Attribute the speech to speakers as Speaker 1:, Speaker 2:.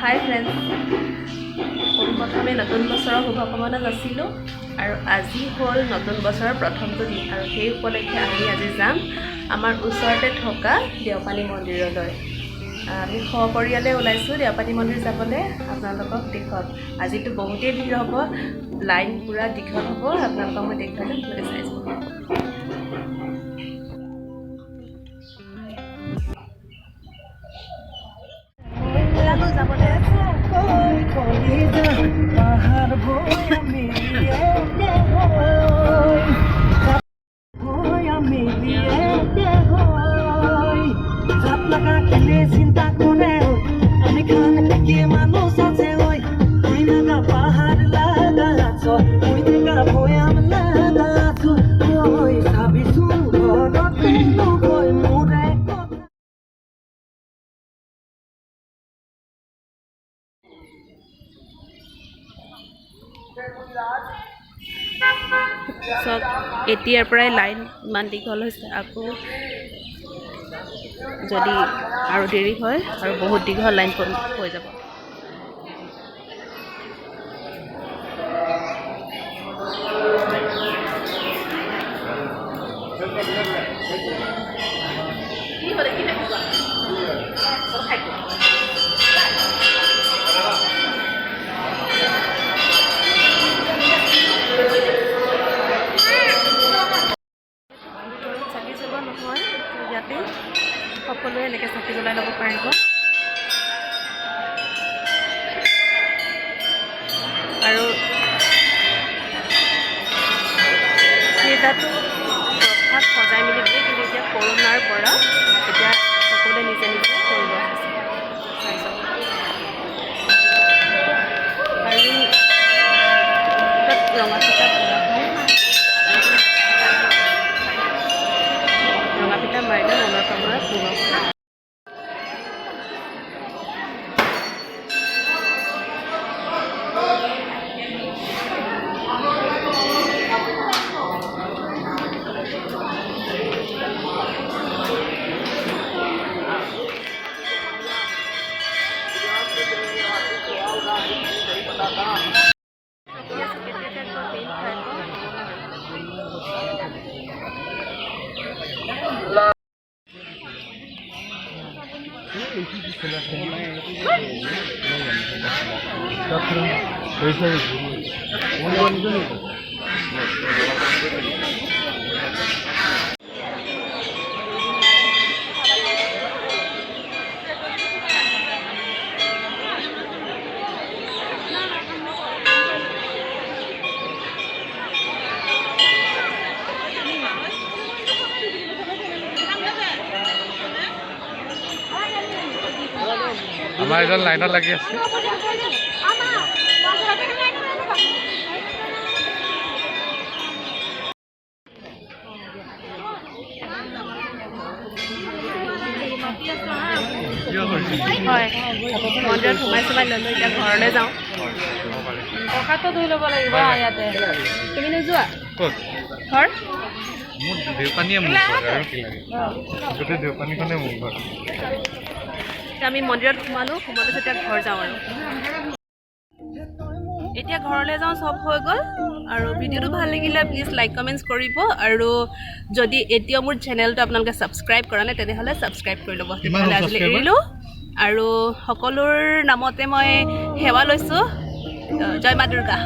Speaker 1: হাই friends, পোনপ্ৰথমে নতুন বছৰৰ শুভকামনা যাচিলোঁ। আৰু আজি হ'ল নতুন বছৰৰ প্ৰথমটো দিন আৰু সেই উপলক্ষে আমি আজি যাম আমাৰ ওচৰতে থকা দেওপানী মন্দিৰলৈ। আমি সপৰিয়ালে ওলাইছোঁ দেওপানী মন্দিৰ যাবলৈ। আপোনালোকক দেখুৱাম। আজিতো বহুতেই ভিৰ হ'ব, লাইন পূৰা দীঘল হ'ব। আপোনালোকক মই দেখুৱাই যাম, আপোনালোকে চাই যাব। ওলালোঁ যাবলৈ।
Speaker 2: পাহাৰ ভৈয়াম মিলিয়ে জাত লাগা খেলে চিন্তা কৰে, আমি খান একে মানুহ আছে ঐ। তুই লাগা পাহাৰ লাগা আছ, তুই দেখা ভৈয়াম লাগা আছো ঐ। চাবিচোন ঘৰতে নকয় মোৰে কথা।
Speaker 1: চব এতিয়াৰ পৰাই লাইন ইমান দীঘল হৈছে। আকৌ যদি আৰু দেৰি হয় আৰু বহুত দীঘল লাইন হৈ যাব। ভিতৰত চাকি জ্বলোৱা নহয়, তো ইয়াতে সকলোৱে এনেকৈ চাকি জ্বলাই ল'ব পাৰিব। আৰু সেই তাতো প্ৰসাদ সজাই মেলি দিয়ে, কিন্তু এতিয়া কৰোণাৰ পৰা এতিয়া সকলোৱে নিজে নিজে কৰিব হৈছে। চাই যাওক। আৰু তাত ৰঙা ফিটা বন্ধা হয়। ৰঙা ফিটা মাৰিলে মনৰ কামনা পূৰ্ণ হয়। ৰখি আছোঁ কেতিয়া আকৌ মেইন ঠাই পাওঁ।
Speaker 3: আমাৰ এজন লাইনত লাগি আছে।
Speaker 1: হয়, মন্দিৰত সোমাই চোমাই ল'লোঁ, এতিয়া ঘৰলৈ যাওঁ।
Speaker 4: প্ৰসাদটো ধুই ল'ব লাগিব ইয়াতে।
Speaker 1: তুমি নোযোৱা?
Speaker 3: ক'ত?
Speaker 1: ঘৰ।
Speaker 3: মোৰ দেওপানীয়ে মোৰ ঘৰ, আৰু কি লাগে? গোটেই দেওপানীখনে মোৰ ঘৰ।
Speaker 1: এতিয়া আমি মন্দিৰত সোমালোঁ, সোমোৱাৰ পিছত এতিয়া ঘৰ যাওঁ। আৰু এতিয়া ঘৰলৈ যাওঁ, চব হৈ গ'ল। আৰু ভিডিঅ'টো ভাল লাগিলে প্লিজ লাইক, কমেণ্টছ কৰিব। আৰু যদি এতিয়াও মোৰ চেনেলটো আপোনালোকে ছাবস্ক্ৰাইব কৰা নাই, তেনেহ'লে ছাবস্ক্ৰাইব কৰি ল'ব।
Speaker 3: কিমান হ'ল
Speaker 1: তেতিয়াহ'লে আজিলৈ
Speaker 3: subscriber?
Speaker 1: এৰিলোঁ আৰু সকলোৰ নামতে মই সেৱা লৈছোঁ। জয় মা দুৰ্গা।